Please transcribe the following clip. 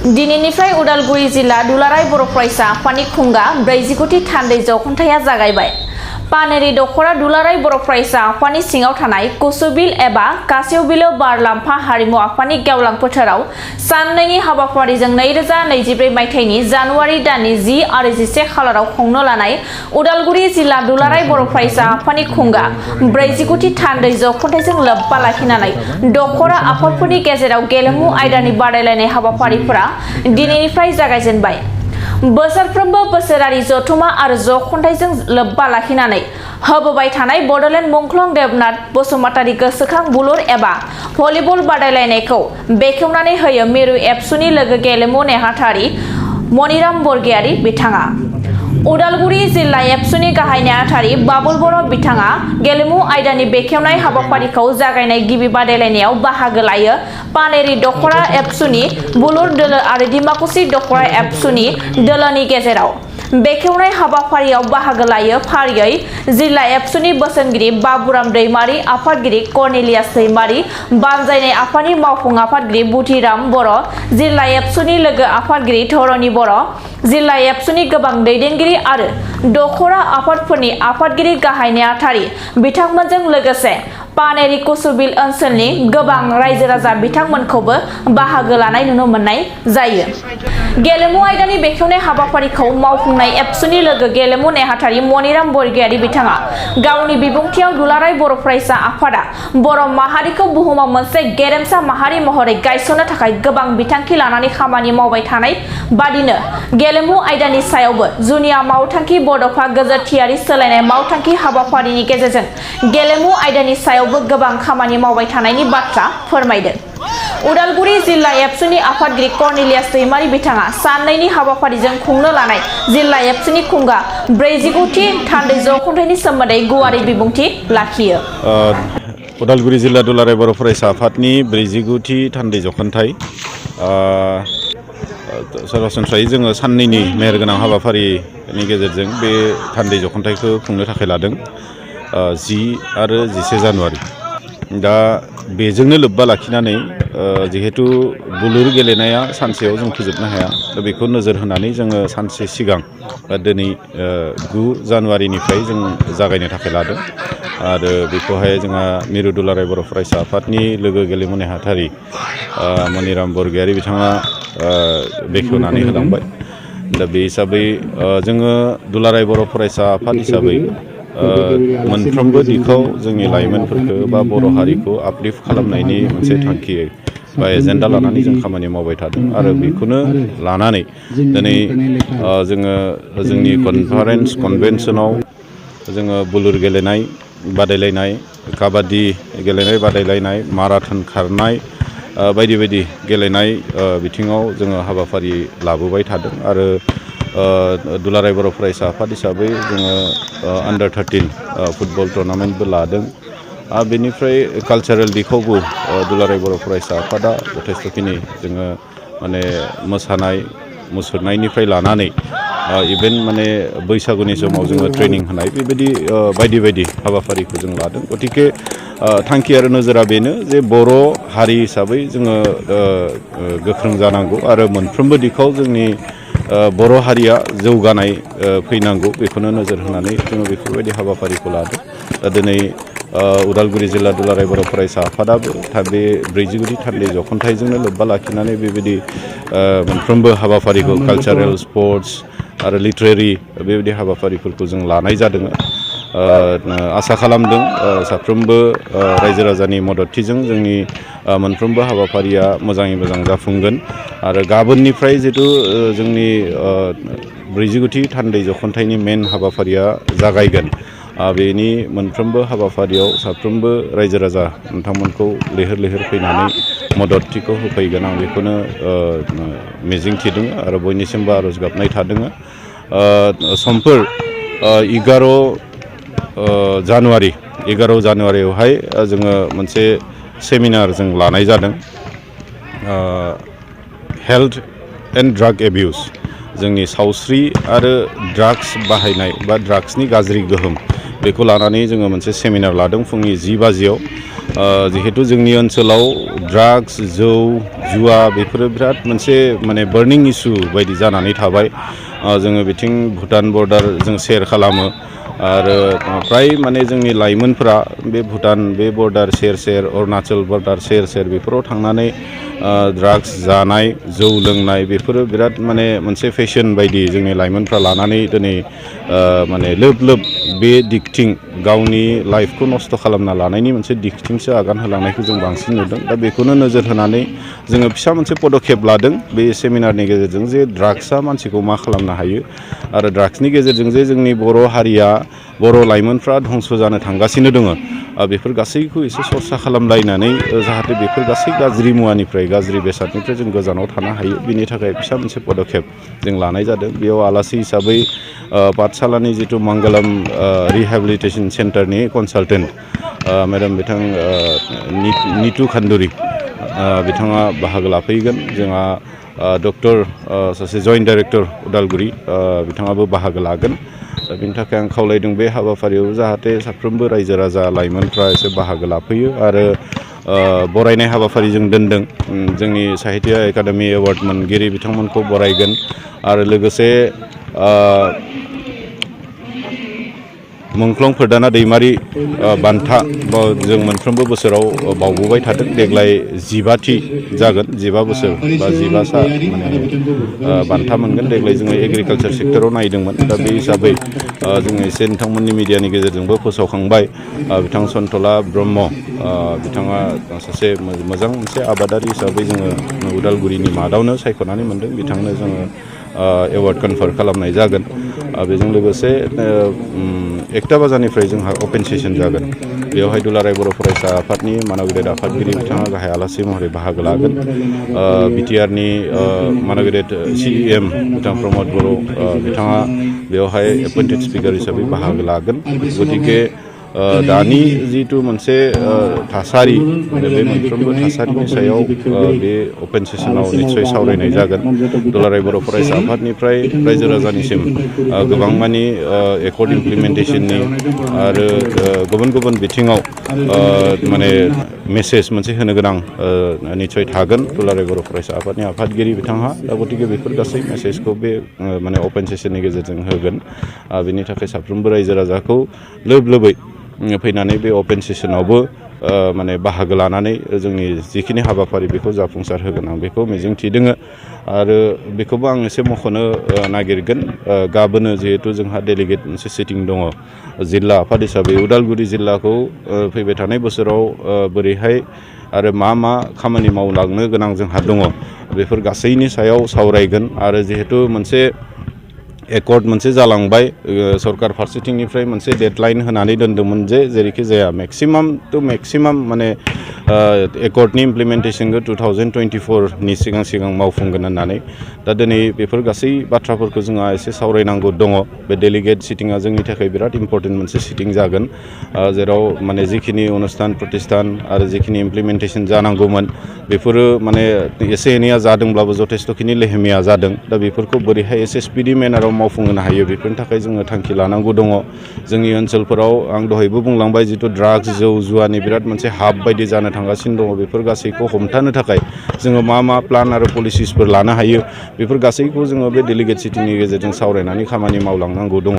दिनैनिफ्राय उदालगुरि जिल्ला दुलाराय बर' फरायसा आफादनि खुंगा 49थि थान्दै जख'न्थाया जागायबाय। पानेरि दख'रा दुलाराय बर' फरायसा आफादनि सिङाव थानाय कुसुबिल एबा कासेवबिलो बारलाम्फा हारिमु आफादनि गेवलां फोथाराव साननैनि हाबाफारिजों 2024 मायथाइनि जानुवारि दाननि 10 आरो 11 खालाराव खुंनो लानाय उदालगुरि जिल्ला दुलाराय बर' फरायसा आफादनि खुंगा 49थि थान्दै जख'न्थायजों लोब्बा लाखिनानै दख'रा आफादफोरनि गेजेराव गेलेमु आयदानि बादायलायनाय हाबाफारिफोरा दिनैनिफ्राय जागायजेनबाय। बोसोरफ्रोमबो बोसोरारि जथुमा आरो जख'न्थायजों लोब्बा लाखिनानै होबोबाय थानाय बड'लेण्ड मुंख्लं देबनाथ बसुमतारी गोसोखां बुलुर एबा भलिबल बादायलायनायखौ बेखेवनानै होयो मिरु एबसुनि लोगो गेलेमु नेहाथारि मनिराम बरगयारी बिथाङा। उदालगुरि जिल्ला एबसुनि गाहाय नेहाथारि बाबुल बर' बिथाङा गेलेमु आयदानि बेखेवनाय हाबाफारिखौ जागायनाय गिबि बादायलायनायाव बाहागो लायो। पानेरि दख'रा एबसुनि बुलुर दोलो आरो डिमाकुसि दख'रा एबसुनि दोलोनि गेजेराव बेखेवनाय हाबाफारियाव बाहागो लायो फारियै जिल्ला एबसुनि बोसोनगिरि बाबुराम दैमारी, आफादगिरि कर्नेलियास दैमारी, बानजायनाय आफादनि मावफुं आफादगिरि बुधिराम बर', जिल्ला एबसुनि लोगो आफादगिरि धरणी बर', जिल्ला एबसुनि गोबां दैदेनगिरि आरो दख'रा आफादफोरनि आफादगिरि गाहाय नेहाथारि बिथांमोनजों लोगोसे पानेरि कुसुबिल ओनसोलनि गोबां रायजो राजा बिथांमोनखौबो बाहागो लानाय नुनो मोननाय जायो। गेलेमु आयदानि बेखेवनाय हाबाफारिखौ मावफुंनाय एबसुनि लोगो गेलेमु नेहाथारि मनिराम बरगयारी बिथाङा गावनि बिबुंथियाव दुलाराय बर' फरायसा आफादा बर' माहारिखौ बुहुमाव मोनसे गेरेमसा माहारि महरै गायसननो थाखाय गोबां बिथांखि लानानै खामानि मावबाय थानाय बादिनो गेलेमु आयदानि सायावबो जुनिया मावथांखि बड'फा गोजोरथियारि सोलायनाय मावथांखि हाबाफारिनि गेजेरजों गेलेमु आयदानि सायावबो गोबां खामानि मावबाय थानायनि बाथ्रा फोरमायदों। उदालगुरि जिल्ला एबसुनि आफादगिरि कर्नेलियास दैमारी बिथाङा साननैनि हाबाफारिजों खुंनो लानाय जिल्ला एबसुनि खुंगा 49थि थान्दै जख'न्थायनि सोमोन्दै गुवारै बिबुंथि लाखियो। उदालगुरि जिल्ला दुलाराय बर' फरायसा आफादनि 49थि थान्दै जख'न्थाय सरासनस्रायै जोङो साननैनि मेहेरगोनां हाबाफारिनि गेजेरजों बे थान्दै जख'न्थायखौ खुंनो थाखाय लादों 10 आरो 11 जानुवारि। दा बेजोंनो लोब्बा लाखिनानै जिहेतु बुलुर गेलेनाया सानसेयाव जों फोजोबनो हाया, दा बेखौ नोजोर होनानै जोङो सानसे सिगां दिनै 9 जानुवारिनिफ्राय जों जागायनो थाखाय लादों आरो बेखौहाय जोंहा मिरु दुलाराय बर' फरायसा आफादनि लोगो गेलेमु नेहाथारि मनिराम बरगयारी बिथाङा बेखेवनानै होलांबाय। दा बे हिसाबै जोङो दुलाराय बर' फरायसा आफाद हिसाबै मोनफ्रोमबो दिखाव जोंनि लाइमोनफोरखौ बा बर' हारिखौ आपलिफ्ट खालामनायनि मोनसे थांखि बा एजेन्डा लानानै जों खामानि मावबाय थादों आरो बेखौनो लानानै दिनै जोङो जोंनि कनभेन्सनाव जोङो बुलुर गेलेनाय बादायलायनाय, काबादि गेलेनाय बादायलायनाय, माराथन खारनाय बायदि बायदि गेलेनाय बिथिङाव जोङो हाबाफारि लाबोबाय थादों आरो दुलाराय बर' फरायसा आफाद हिसाबै जोङो आन्डार 13 फुटबल टुर्नामेन्टबो लादों। बेनिफ्राय कालचारेल दिखावबो दुलाराय बर' फरायसा आफादा जथेस्थखिनि जोङो माने मोसानाय मुसुरनायनिफ्राय लानानै इभेन माने बैसागुनि समाव जोङो ट्रेनिं होनाय बेबायदि बायदि बायदि हाबाफारिखौ जों लादों। गतिके थांखि आरो नोजोरा बेनो जे बर' हारि हिसाबै जोङो गोख्रों जानांगौ आरो मोनफ्रोमबो दिखाव जोंनि बर' हारिया जौगानाय फैनांगौ, बेखौनो नोजोर होनानै जोङो बेफोरबायदि हाबाफारिखौ लादों। दिनै उदालगुरि जिल्ला दुलाराय बर' फरायसा आफादाबो बे 49थि थान्दै जख'न्थायजोंनो लोब्बा लाखिनानै बेबायदि मोनफ्रोमबो हाबाफारिखौ कालचारेल, स्पर्ट्स आरो लिटारेरि बेबायदि हाबाफारिफोरखौ जों लानाय जादों। आसा खालामदों साफ्रोमबो रायजो राजानि मददथिजों जोंनि मोनफ्रोमबो हाबाफारिया मोजाङै मोजां जाफुंगोन आरो गाबोननिफ्राय जितु जोंनि 49थि थान्दै जख'न्थायनि मेन हाबाफारिया जागायगोन। बेनि मोनफ्रोमबो हाबाफारियाव साफ्रोमबो रायजो राजा नोंथांमोनखौ लैहोर लैहोर फैनानै मददथिखौ होफैगोन, आं बेखौनो मिजिं थिदों आरो बयनिसिमबो आर'ज गाबनाय थादों। समफोर 11 जानुवारियावहाय जोङो मोनसे सेमिनार जों लानाय जादों। हेल्थ एन्ड ड्राग एबिउस, जोंनि सावस्रि आरो ड्राग्स बाहायनाय बा ड्राग्सनि गाज्रि गोहोम बेखौ लानानै जोङो मोनसे सेमिनार लादों फुंनि 10 बाजियाव। जिहेतु जोंनि ओनसोलाव ड्राग्स जौ जुवा बेफोरो बिराद मोनसे माने बार्निं इस्यु बायदि जानानै थाबाय। जोङो बिथिं भुटान बर्डार जों सेर खालामो आरो फ्राय माने जोंनि लाइमोनफ्रा बे भुटान बे बर्डार सेर सेर अरुणाचल बर्डार सेर सेर बेफोराव थांनानै ड्राग्स जानाय जौ लोंनाय बेफोरो बिराद माने मोनसे फेशन बायदि जोंनि लाइमोनफ्रा लानानै दिनै माने लोब लोब बे दिगथिं गावनि लाइफखौ नस्थ' खालामना लानायनि मोनसे दिगथिंसो आगान होलांनायखौ जों बांसिन नुदों। दा बेखौनो नोजोर होनानै जोङो फिसा मोनसे पदक्षेप लादों बे सेमिनारनि गेजेरजों जे ड्राग्सआ मानसिखौ मा खालामनो हायो आरो ड्राग्सनि गेजेरजों जे जोंनि बर' हारिया बर' लाइमोनफ्रा धंस' जानो थांगासिनो दङ। बेफोर गासैखौ एसे सरसा खालामलायनानै जाहाथे बेफोर गासै गाज्रि मुवानिफ्राय गाज्रि बेसादनिफ्राय जों गोजानाव थानो हायो बिनि थाखाय फिसा मोनसे पदक्षेप जों लानाय जादों। बेयाव आलासि हिसाबै पाठशालानि जिथु मंगलम रिहेबिलिटेसन सेन्टारनि कनसालटेन्ट मेडाम बिथां नितु खान्दुरि बिथाङा बाहागो लाफैगोन। जोंहा डक्टर सासे जइन्ट डाइरेक्टर उदालगुरि बिथाङाबो बाहागो लागोन। दा बिनि थाखाय आं खावलायदों बे हाबाफारियाव जाहाथे साफ्रोमबो रायजो राजा लाइमोनफ्रा एसे बाहागो लाफैयो आरो बरायनाय हाबाफारि जों दोनदों। जोंनि साहित्य एकाडेमि एवार्ड मोनगिरि बिथांमोनखौ बरायगोन आरो लोगोसे मुंख्लं फोरदाना दैमारि बान्था जों मोनफ्रोमबो बोसोराव बावबोबाय थादों। देग्लाय 15थि जागोन 15 बोसोर बा 15 सा माने बान्था मोनगोन। देग्लाय जोङो एग्रिकालचार सेक्टराव नायदोंमोन। दा बे हिसाबै जोङो एसे नोंथांमोननि मिडियानि गेजेरजोंबो फोसावखांबाय। बिथां सन्तला ब्रह्म बिथाङा सासे मोजां मोनसे आबादारि हिसाबै जोङो उदालगुरिनि मादावनो सायख'नानै मोनदों। बिथांनो जोङो एवार्ड कनफार खालामनाय जागोन। बेजों लोगोसे 1टा बाजारनिफ्राय जोंहा अपेन सेसन जागोन। बेवहाय दुलाराय बर' फरायसा आफादनि मानगिरिद आफादगिरि बिथाङा गाहाय आलासि महरै बाहागो लागोन। बिटिआरनि मानगिरिद CEM बिथां प्रमद बर' बिथाङा बेवहाय एपइन्टेड स्पिकार हिसाबै बाहागो लागोन। गतिके दानि जिथु मोनसे थासारि बे मोनफ्रोमबो थासारिनि सायाव बे अपेन सेसनाव निस्सय सावरायनाय जागोन। दुलाराय बर' फरायसा आफादनिफ्राय रायजो राजानिसिम गोबां मानि एकर्ड इमप्लिमेन्टेसननि आरो गुबुन गुबुन बिथिङाव माने मेसेज मोनसे होनो गोनां निस्सय थागोन दुलाराय बर' फरायसा आफादनि आफादगिरि बिथांहा। दा गतिके बेफोर गासै मेसेजखौ बे माने अपेन सेसननि गेजेरजों होगोन। बेनि थाखाय साफ्रोमबो रायजो राजाखौ लोब लोबै फैनानै बे अपेन सेसनावबो माने बाहागो लानानै जोंनि जिखिनि हाबाफारि बेखौ जाफुंसार होगोन आं बेखौ मिजिंथिदों। आरो बेखौबो आं एसे मख'नो नागिरगोन। गाबोनो जिहेतु जोंहा डेलिगेट मोनसे सिटिं दङ जिल्ला आफाद हिसाबै उदालगुरि जिल्लाखौ फैबाय थानाय बोसोराव बोरैहाय आरो मा मा खामानि मावलांनो गोनां जोंहा दङ बेफोर गासैनि सायाव सावरायगोन। आरो जिहेतु मोनसे एकर्ड मोनसे जालांबाय सरकार फारसेथिंनिफ्राय मोनसे डेडलाइन होनानै दोनदोंमोन जे जेरैखि जाया मेक्सिमाम टु मेक्सिमाम माने एकर्डनि इमप्लिमेन्टेसनखौ 2024नि सिगां मावफुंगोन होननानै। दा दिनै बेफोर गासै बाथ्राफोरखौ जोंहा एसे सावरायनांगौ दङ। बे डेलिगेट सिटिंआ जोंनि थाखाय बिराद इम्परटेन्ट मोनसे सिटिं जागोन। जेराव माने जिखिनि अनुस्थान प्रतिष्ठान आरो जिखिनि इमप्लिमेन्टेसन जानांगौमोन बेफोरो माने एसे एनैया जादोंब्लाबो जथेस्थ'खिनि लेहेमिया जादों। दा बेफोरखौ बोरैहाय एसे स्पिडि मेनाराव मावफुंहोनो हायो बेफोरनि थाखाय जोङो थांखि लानांगौ दङ। जोंनि ओनसोलफोराव आं दहायबो बुंलांबाय जिथु ड्राग्स जौ जुवानि बिराद मोनसे हाब बायदि जानो थांगासिनो दङ। बेफोर गासैखौ हमथानो थाखाय जोङो मा प्लान आरो पलिसिसफोर लानो हायो बेफोर गासैखौ जोङो बे डेलिगेट सिटिंनि गेजेरजों सावरायनानै खामानि मावलांनांगौ दङ।